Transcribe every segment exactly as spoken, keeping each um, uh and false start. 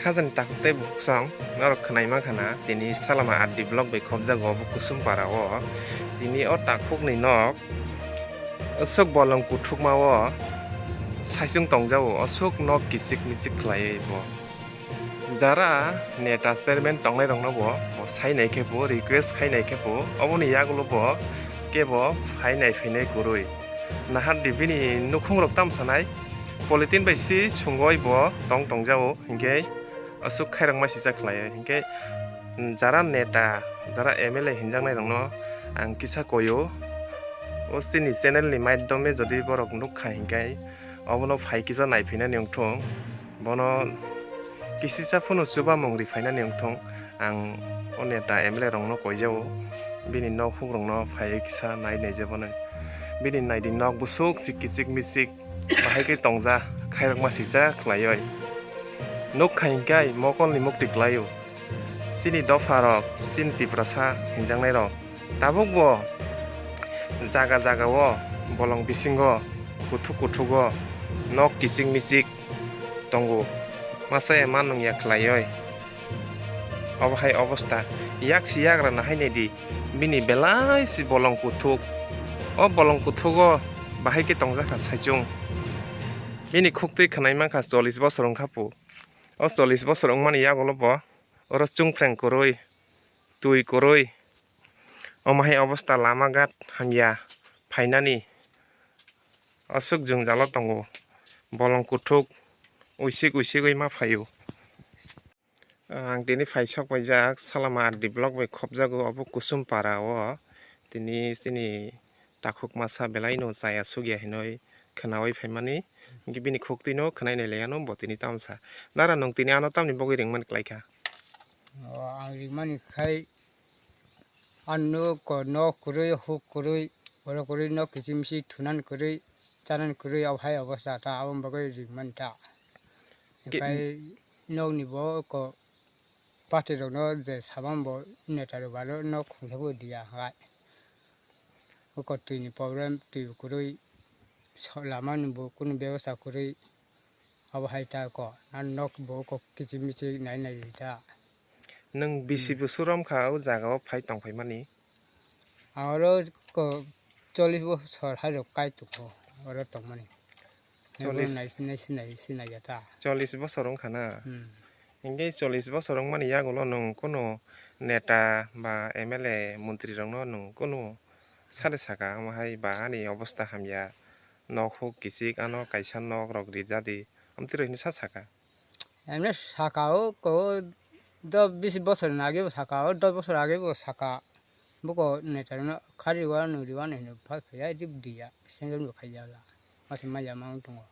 Khajani takhuk tei bukhuk song norok khwnai mankha na, tini Salama R D block bai khopjago obo Kusum para o. Tini o takhukni nok sok bolong kuthukma o saichung tongjago, o sok nok kichik michik khlaiwi bo. Jara neta chairman tongnai rokno bo, bo sainai khe bo, request khainai khe bo, oboni yagulo bo kebo phainai phainai kwrwi. Nahardi bini nukhung rok tam sanai, polythene bai si sungoi bo tong tongjago, hinkhe aswk khairok ma sijak khlaio. Hinkhe jara neta, jara M L A hinjaknai rokno ang kisa koio, o chini channel ni maidome jodi borok nukha hinkhe obono phai kisa naiphinani wngthung. Bono kisisa phano chubamung riphainani wngthung, ang o neta M L A rokno koijao, bini nok huk rokno phaiwi kisa nai naijabonai. Bini naidi nok bwswk chik kichik michik bahai khe tongja, khairokma sijak khlaioi. Nukha hinkhe mokolni mukti klaio. Chini dopha rok, chini Tiprasa hinjaknai rok. Tabuk bo jaga jaga o bolong bisingo kuthuk kuthugo nok kichik michik tongo. Masa ema nungya khlaioi. Obo hai obosta. Yak si yagra na hai naidi. Bini belai si bolong kuthuk. O bolong kuthugo bahai khe tongjakha saichung. Bini khuktwi khwnai mankha chollish bosor wngkha pu. O chollish bosor wngmani yagulo bo oro chungphreng kwrwi, twi kwrwi, omo hai obosta lama ghat hamya phainani aswk jwngjalo tongo, bolong kuthuk uisik uisigwi ma phaio. Ang tini phaisok paijak Salama R D block bai khopjago, obo Kusum para o tini chini takhuk masa belai no chaya sugya hinwi khwnawi phaimani, hinkhe bini khuktwi no khwnai nai laiya no bo tini tamsa. Dara nwng tini ano tamni bagwi ringmani klaikha? O, ang ringmani khai ano ko nok kwrwi, huk kwrwi, borok kwrwi nok kiching miching thunan kwrwi, chanan kwrwi, obo hai obosta ta, aboni bagwi ringmani ta. Ke- Khai nokni bo ko party rokno je saman bo neta rok aro nok khungsa bo diya hai. Oko twi ni problem, twi bo kwrwi, so-, lama ni bo kunu bebosta kwrwi, abo hai ta ko, na nok bo ko kiching miching nai nai ta. Nwng bisi Hmm. bosor wng kha o jaga o phai tong phai mani? Aro ko chollish bosor hai rok kai tong kho, oro tong mani. Chollish. Nai sinai, sinai, sinai ya ta. Chollish bosor wng kha na? Hmm. Hinkhe chollish bosor wng mani yagulo nwng kunu neta ba M L A montri rokno nwng kunu sade saka, omo hai ba ani obosta hamya, nok huk kichik, ano kaisa nok rok rijadi, amtwi rok hinwi sa saka. Emne saka o ko dos bis bosor ni age bo saka, o dos bosor age bo saka, buko neta rokno khari wa nuri wa hinwi phal phaiya, rib diya, sengel bo khaiya la, masa maya ma wng tongo.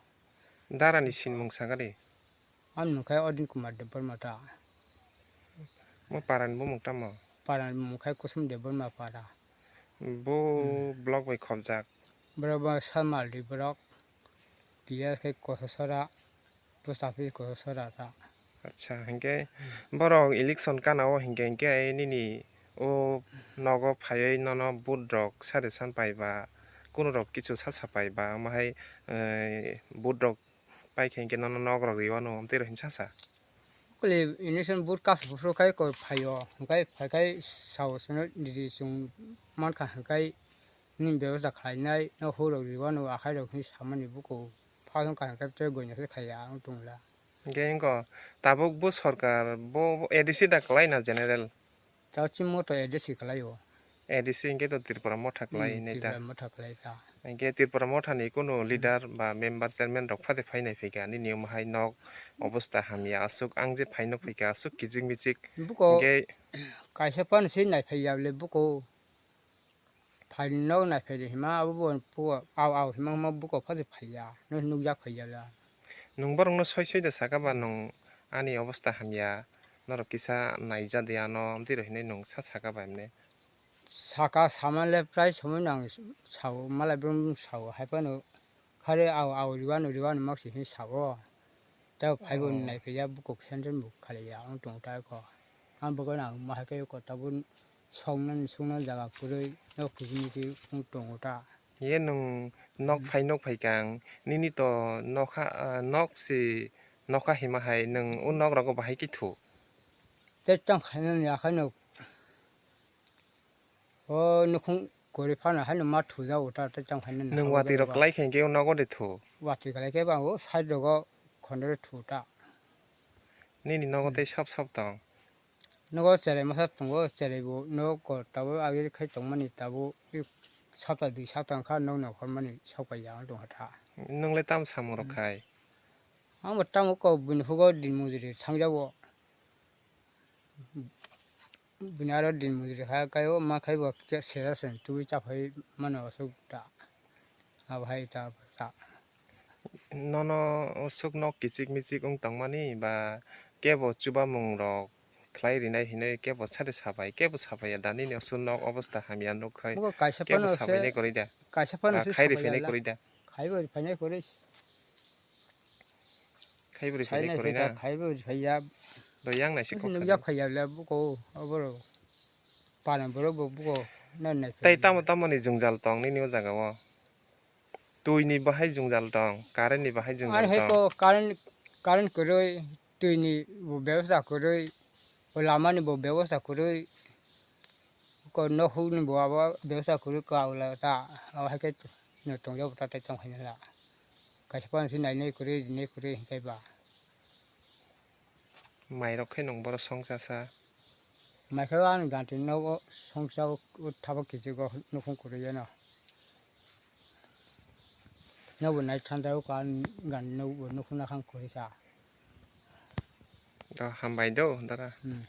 Dara ni sinmung saka di. Ani mung khai Odin Kumar Debbarma ta. Mo para ni bumung tamo? Para ni bumung khai Kusum Debbarma para. Bo Hmm. block bai khopjak? Borok bo Salma Aldi borok. P S khai Kosasora, post office Kosasora ta. Acha, hinkhe Hmm. borok election kana o hinkhe, hinkhe nini o nogo phaiwi nono vote rok suggestion pai ba, kunu rok kichu sa sa pai ba, omo hai, eh, vote rok pai khe hinkhe nono nok rok rwi wano, amtwi rok hinsa sa. Kuli election vote kasu phuru khai ko phaio, hinkhe phai khai sao sono didi chwng mankha hinkhe nini bebosta khlainai, no hur rok rwi wano, akhai rok hinwi samani buko phasong kaham khe tei goina khe khaiya ang tongla. Hinkhe wngkha tabuk bo sorkar bo, bo A D C da kwlai na general? Tao chini moto A D C kwlai o. A D C hinkhe to Tripura motha kwlai Hmm, neta. Tripura motha kwlai kha. Hinkhe Tripura motha ni kunu leader ba member chairman rok phade phai nai phaikha nini omo hai nok obosta hamya aswk ang je phai nuk phaikha aswk kichik michik. Buko hinkhe kaisa phano se nai phaiya le buko. Phaini nok naiphai de hima abo bo puo au au hima hima buko phai phaiya, no nukjak phaiya la. Nwng borokno soi soi da saka ba nwng ani obosta hamya, norok kisa naija de ano, amtwi rok hinwi nwng sa saka ba himne? Saka sama le prai somoi no ang sao, malai brum sao, hai phano khare au au riwano riwano mak se hinwi sao. Tei phaibo Oh. naiphaiya buko sentence bo khalaiya wng tongo ta kho. Ang bo gana ang ma hai khe kho tabuk songnani songna jaga kwrwi nok kiching miching wng tongo ta. Ye nwng nok Hmm. phai nok phai kang nini to nokha, ah, nok se Nokha hima hai nwng o nok rogo bahai khe thu. Tei tang khainani akhai no. O nukhung kwrwi phano haino ma thujago ta, tei tang khainani. Nwng watwi rok kwlai khe hwnkhe o nogo de thu. Watwi kwlai khe ba o side rogo khondoro thu ta. Nini nogo tei sop sop tong. Nogo cherai masa tongo, cherai bo nogo tabuk agi khai tongmani tabuk sapta dui sapta wngkha nokni okhormani sokpai ya wng tongkha ta. Nwng le tamo samung rok khai? Ang bo tamo kok buini hugo din mujuri thangjago. Bini aro din mujuri kha, kaibo ma khaibo sera sen tubui chaphai mano aswk ta. Abo hai ta, ta. Nono aswk nok kichik michik wng tongmani ba kebo chubamung rok khlai rinai hinwi kebo sade sabai, kebo sabai ya da nini aswk nok obostha hamya nuk khai. Buko kaisa kebo phano sabai se, nai kwrwi da. Kaisa phano ba se khairi sabai phinai ya la. Kwrwi da. Khaibo phainai kwrwi. Khaibo phainai kwrwi na. Khaibo phaiya. Do yang nai se kok nukya sadi. Phaiya le buko aboro. Pana borok bo buko na nai tei phaiya. Tamo tamo ni jwngjal tong nini o jaga o? Twi ni bahai jwngjal tong, current ni bahai jwngjal tong. Ar hai ko current, current kwrwi, twi ni bo bebosta kwrwi, o lama ni bo bebosta kwrwi, ko nok huk ni bo abo bebosta kwrwi ka ula ta, abo hai khe no tong jak ta tei tong khaina la. Kaisa phano se nainai kwrwi, rinai kwrwi hinkhe ba. Mai rok khe nwng boro songchasa. Mai khe ani ganti nogo songcha o thabo kichik o nukhung kwrwi yeno. Nobo nai thanda o kan gan nobo nukhung nakhang kwrwi kha. Do hambai do dara. Hmm.